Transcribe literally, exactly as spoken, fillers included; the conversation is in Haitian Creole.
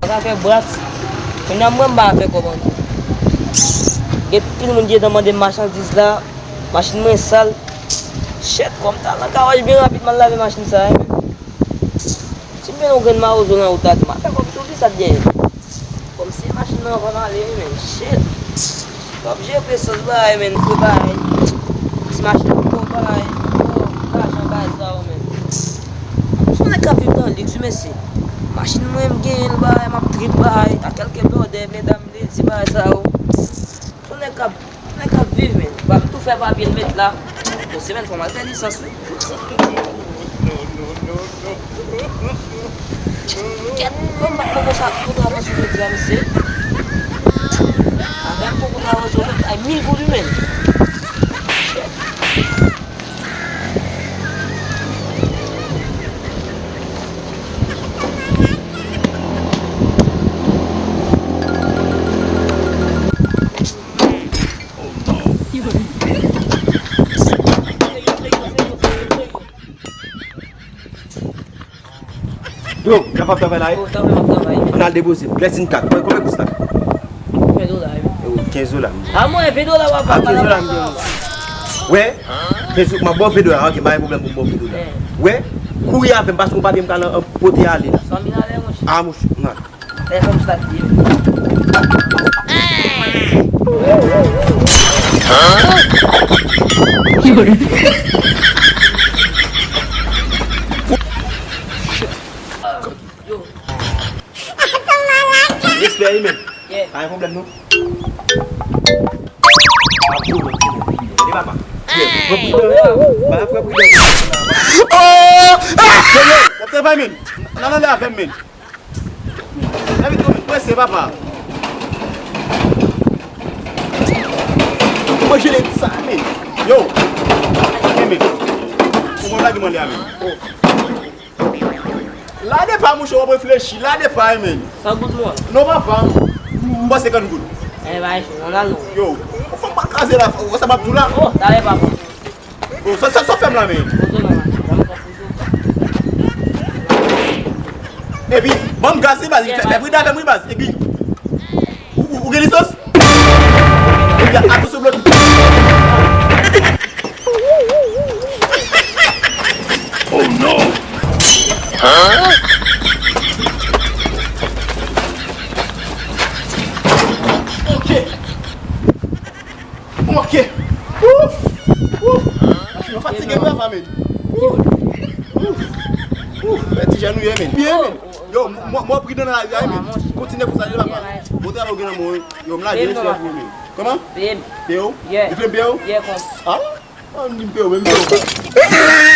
Sa fè brat. Kounye a mwen m pa fè kòb ankò. Gen pil moun ki gentan mande m machandiz la. Machin mwen sal. Shit, kòm talan ka waj byen rapid, m al lave machin sa, wi, men. Si m gen yon grenn mawozo nan wout la, tou, m a fè kòb sou li, sa t genyen. Kòm si machin nan van ale, wi, men. Shit. Kòb je presòs bagay, men. Fè bagay. Si machin nan bon bagay. Oh, lajan bagay sa yo, men. M se yon nèg k ap viv nan liks, wi, mesye. Machin mwen, m genyen l, bagay, m ap trip, bagay. A kèlke blòdè, medam, ledi, bagay sa yo. M se yon nèg k ap Nèg k ap viv, men. Ba m tou fè papye l met la. Bon, se menm fò m al fè lisans, wi. Kèt, mwen m pa t poko sa, kontra avanse jodi a, mesye. Avè m fè kontra avanse, ay mil goud, wi, men. Yo, w ap travay la, wi? Yo, travay, m ap travay. Ann al depoze. Lè sin kat. Konbyen, konbyen kous la? Ven dola, wi. Yo, kenz dola. A mwen, ven dola w ap... A, kenz dola m gen. Wè? Kenz, m ap ba w ven dola. Ok, pa gen pwoblèm pou m ba w ven dola. Wè? Kouri avè m, paske yon papye m ka nan, pote ale la. San mil ale, monchè. A, monchè, nan. Lè fè m sa t ye. Yo. Respè, wi, men. Yeah. Pa gen pwoblèm, non. Ap jwe lòt ti nèg. Tande, papa. Yeah. Pran pridan, papa. Pran pridan. Oh! Yo, yo, w ap travay, men. N al anlè avè m, men. Epi tou, prese, papa. Mwen jele sa, men. Yo. Men, men. Ou mwen lage mwen lè a, men. Oh. Lade pa, mouche, w ap reflechi. Lade pa, men. San goud mwen. Non, papa. M ba w senkant goud. Eh, bay, non, non, non. Yo. Fò m pa kraze la. Ou sa m ap di w la. Oh, talè, papa. Oh, sa, sa, sa w fè m la, men? Epi, ban m gaz, wi, baz. Fè, fè pri avè m, wi, baz. Epi, ou, ou, ou gen lisans? Epi, atansyon blòk. Oh, no! Ok. Ok. Ouf! Ouf! Machin nan fatige m, papa, men. Ouf! Ouf! Ouf! Fè ti jan nou ye, men. Byen, men. Yo, mwen, mwen pridan nan lari a, men. Kontinye konsa, papa. Bon travay ou gen nan men w. Yo, m lage respè pou ou, men. Kòman? Peye m. Peye w? Yeah. Ou vle m peye w? Yeah, kòm. Ah? Ah, m di m peye w, men m peye w.